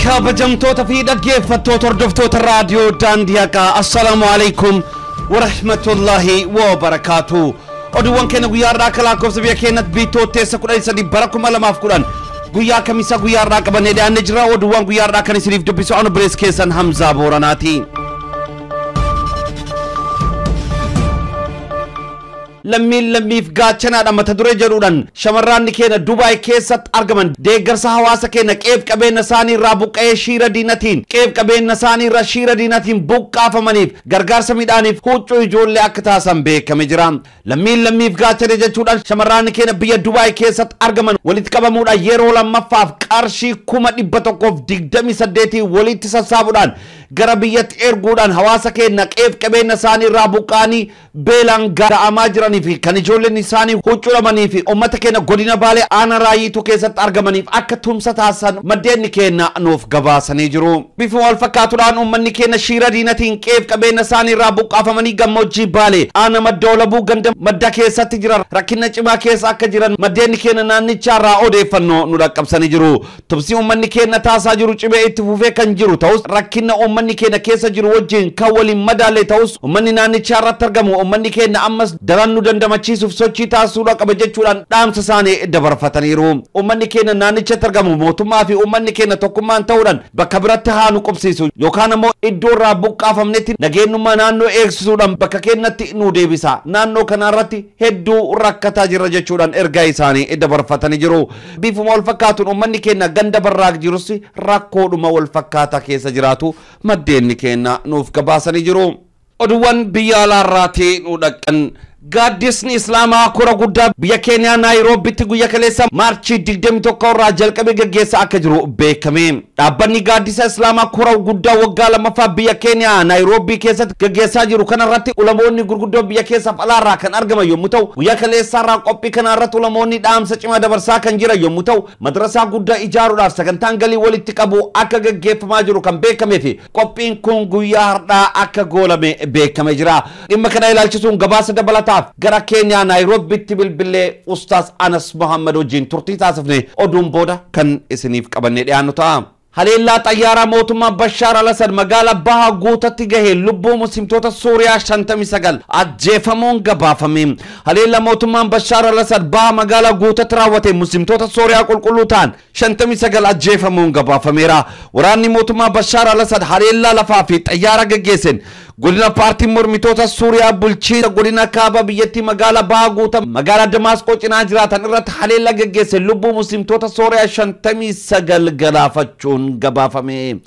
Kabajamtoota fi dhaggeeffattoota hordoftoota raadiyoo Daandii Haqaa, assalaamu alaikum warahmatullaahi wabarakaatu. Oduuwwan keenya guyyaa har'aa akka lakkoofsa biyya keenyatti Bitootessa 13 bara 2010 guyyaa kamisaa guyyaa har'aa qabannee dhiyaannee jira. Oduuwwan guyyaa har'aa kan isiniif dubbisu anu birees keessan Hamzaa Booranaati. Lammiin lammiif gaachanaadha mata duree jedhuudhaan shamarraanni keenya Dubaay keessatti argaman deeggarsa hawaasa keenya qeef qabeenya isaanii irraa buqqa'ee shiira diinatiin qeef qabeenya isaanii irraa shiira diinatiin buqqaafamaniif gargaarsa midhaaniif huccuu ijoollee akka taasisan beekame jira. Lammiin lammiif gaachana jechuudhaan shamarraanni keenya biyya Dubaay keessatti argaman walitti qabamuudhaan yeroo lammaffaaf qarshii 128,000 walitti sassaabuudhaan gara biyyatti erguudhaan hawaasa keenya qeef qabeenya isaanii irraa buqqa'anii beelaan gaa'amaa jiranii fi kan ijoolleen isaanii huccuudhamanii fi uummata keenya godina Baalee aanaa Raayyituu keessatti argamaniif akka tumsa taasisan maddeen keenya nuuf gabaasanii jiru. Bifuma wal fakkaatuudhaan uummanni keenya shiira diinatiin qeef qabeenya isaanii irraa buqqaafamanii gammoojjii Baalee aanaa Madda Olabuu ganda madda keessatti jiran rakkina cimaa keessa akka jiran maddeen keenya naannichaa irraa odeeffannoo nu dhaqqabsanii jiru. Tumsi uummanni keenya taasisaa jiru cimee itti fufee kan jiru ta'us rakkina uummanni keenya keessa jiru wajjin kan waliin madaalle ta'us uummanni naannichaa irratti argamu uummanni keenya ammas daran nu dandamachiisuuf sochii taasisuudha qaba jechuudhaan dhaamsa isaanii dabarfataniiru. Uummanni keenya naannichatti argamu mootummaa fi uummanni keenya tokkummaan ta'uudhaan bakka biratti haa nu qubsiisu yookaan ammoo iddoo irraa buqqaafamnetti nageenyummaa naannoo eegsisuudhaan bakka keenyatti nu deebisa. Naannoo kanarratti hedduu rakkataa jirra jechuudhaan ergaa isaanii dabarfatanii jiru. Bifuma wal fakkaatuun uummanni keenya ganda barraaq jirus rakkoodhuma wal fakkaataa keessa jiraatu maddeen keenya nuuf gabaasanii jiru. Oduuwwan biyya alaarraatii nu dhaqqan. Gaaddisni Islaamaa kora guddaa biyya Keeniyaa Naayiroobitti guyyaa kaleessa Maarchii 21 irraa jalqabee gaggeessaa akka jiru beekame. Dhaabbanni gaaddisa Islaamaa kora guddaa waggaa lammaffaa biyya Keeniyaa Naayiroobii keessatti gaggeessaa jiru kanarratti ulamoonni gurguddoo biyya keessaaf alaarraa kan argaman yommuu ta'u, guyyaa kaleessaa irraa qophii kanarratti ulamoonni dhaamsa cimaa dabarsaa kan jiran yommuu ta'u, madrasaa guddaa ijaaruudhaaf sagantaan galii walitti qabu akka gaggeeffamaa jiru kan beekamee fi qophiin kun guyyaa har'aa akka goolame beekame jira. Dhimma kana ilaalchisuun gabaasa dabalataa gara Keeniyaa Naayiroobitti bilbilee Ustaaz Anas Muhammad wajjin turtii taasifne oduun booda kan isiniif qabannee dhiyaannu ta'a. Haleellaa xayyaaraa mootummaa Bashaar al-Assad magaalaa Baha Guutatti gahe lubbuu muslimtoota Suuriyaa 59 ajjeefamuun gabaafame. Haleellaa mootummaan Bashaar al-Assad Baha magaalaa Guutatti raawwate muslimtoota Suuriyaa qulqulluu ta'an 59 ajjeefamuun gabaafameera. Waraanni mootummaa Bashaar al-Assad haleellaa lafaa fi xayyaara gaggeesseen godina paartii mormitoota Suuriyaa bulchiinsa godina kaaba biyyattii magaalaa Baha Guuta magaalaa Damaasqoo cinaa jiraatan irratti haleellaa gaggeesse lubbuu muslimtoota Suuriyaa 59 galaafachuun gabaafame.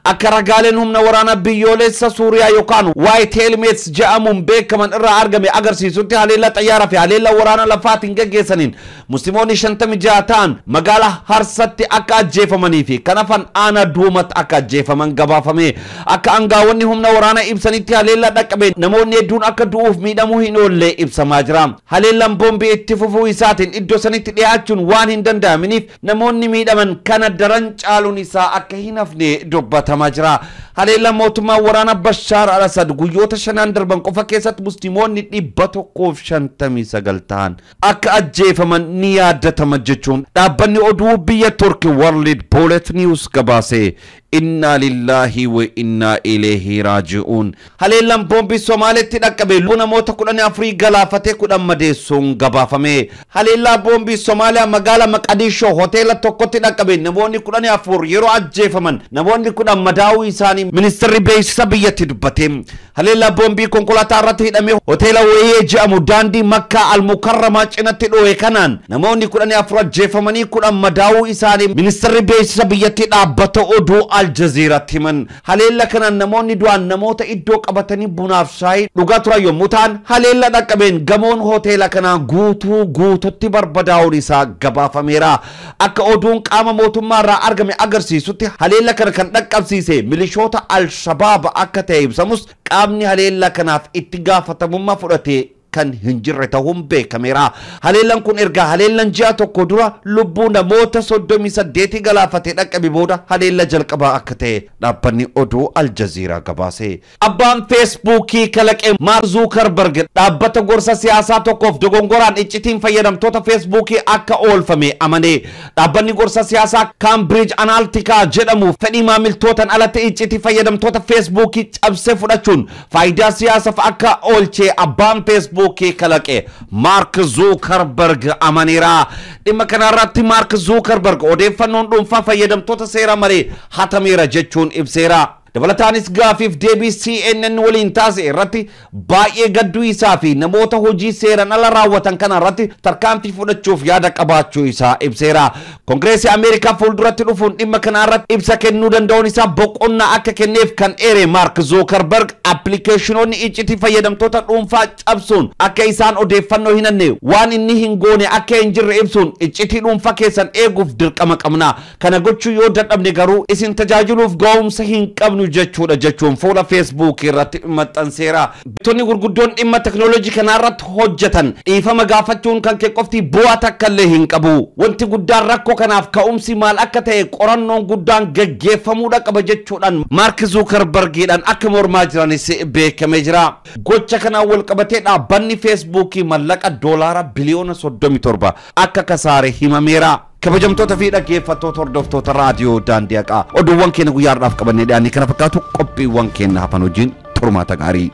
Akka ragaaleen humna waraanaa biyyoolessa Suuriyaa yookaan White Helmets jedhamuun beekaman irraa argame agarsiisutti haleellaa xayyaaraa fi haleellaa waraana lafaatiin gaggeessaniin musliimoonni 56 ta'an magaalaa Harsatti akka ajjeefamanii fi kan hafan aanaa Duumatti akka ajjeefaman gabaafame. Akka aangawoonni humna waraanaa ibsanitti haleellaa dhaqqabe namoonni hedduun akka du'uuf miidhamuu hin oolle ibsamaa jira. Haleellaan boombii itti fufuu isaatiin iddoo sanitti dhiyaachuun waan hin danda'aminiif namoonni miidhaman kana daran caaluun isaa akka hin hafne dubbatamaa jira. Haleellaan mootummaa waraana Bashaar al-Assad guyyoota 5 darban qofa keessatti musliimoonni 159 ta'an akka ajjeefaman ni yaadatama jechuun dhaabbanni oduu biyya Turki World Bullet News gabaase. Inna lillahi wa inna ilayhi raaji'uun. Haleellaan boombii Somaaleetti dhaqqabe lubbuu namoota 14 galaafatee 10 madeessuun gabaafame. Haleellaa boombii Somaaliyaa magaalaa Maqadishoo hoteela tokkotti dhaqqabe namoonni 14 yeroo ajjeefaman namoonni 10 madaa'uu isaanii ministeerri beeksisa biyyatti dubbate. Haleellaa boombii konkolaataa irratti hidhamee hoteela Wayee jedhamu daandii Makkaa Al-Mukarramaa cinatti dho'e kanaan namoonni 14 ajjeefamanii 10 madaa'uu isaanii ministeerri beeksisa biyyatti dhaabbata oduu Aljazeeraatti himan. Haleella kanaan namoonni du'an namoota iddoo qabatanii bunaaf shaayii dhugaa turan yommuu ta'an haleella dhaqqabeen gamoon hoteela kanaa guutuu guututti barbadaa'uun isaa gabaafameera. Akka oduun qaama mootummaa irraa argame agarsiisutti haleella kana kan dhaqqabsiise milishoota Al-Shabaab akka ta'e ibsamus qaamni haleella kanaaf itti gaafatamummaa fudhate kan hin jirre ta'uun beekameera. Haleellaan kun erga haleellaan ji'a tokko dura lubbuu namoota 38 galaafatee dhaqqabe booda haleella jalqabaa akka ta'e dhaabbanni oduu Aljaziiraa gabaase. Abbaan Feesbuukii kalaqe Maark Zuukarberg dhaabbata gorsa siyaasaa tokkoof dogongoraan iccitiin fayyadamtoota Feesbuukii akka oolfame amane. Dhaabbanni gorsa siyaasaa Cambridge Analytica jedhamu fedhii maamiltootaan alatti iccitii fayyadamtoota Feesbuukii cabsee fudhachuun faayidaa siyaasaaf akka oolche abbaan Feesbuukii kalaqe Maark Zuukarberg amaneera. Dhimma kanarratti Maark Zuukarberg odeeffannoon dhuunfaa fayyadamtoota seera malee hatameera jechuun ibseera. Dabalataanis gaafiif deebii CNN waliin taasise irratti baay'ee gadduu isaa fi namoota hojii seeraan ala raawwatan kana irratti tarkaanfii fudhachuuf yaada qabaachuu isaa ibseera. Kongireesii Ameerikaa fuulduratti dhufuun dhimma kana irratti ibsa kennuu danda'uun isaa boqonnaa akka kenneef kan eere Maark Zuukarberg appilikeeshinoonni iccitii fayyadamtoota dhuunfaa cabsuun akka isaan odeeffannoo hin hanne waan inni hin goone akka hin jirre ibsuun iccitii dhuunfaa keessan eeguuf dirqama qabna. Kana gochuu yoo dadhabne garuu isin tajaajiluuf ga'umsa hin qabnu jechuudha jechuun fuula Feesbuuk irratti maxxanseera. Beektonni gurguddoon dhimma teknooloojii kanaa irratti hojjetan dhiifama gaafachuun kan kee qofti bu'aa takka illee hin qabu. Wanti guddaan rakkoo kanaaf ka'umsi maal akka ta'e qorannoon guddaan gaggeeffamuudha qaba jechuudhaan Maark Zuukarbergiidhaan akka mormaa jiranis beekamee jira. Gocha kanaan wal qabatee dhaabbanni Feesbuukii mallaqa doolaara biliyoona 37 akka kasaare himameera. Kabajamtoota fi dhaggeeffattoota hordoftoota raadiyoo Daandii Haqaa, oduuwwan keenya guyyaa har'aaf qabannee dhiyaanne kana fakkaatu. Qophiiwwan keenya hafan wajjin turmaata gaarii.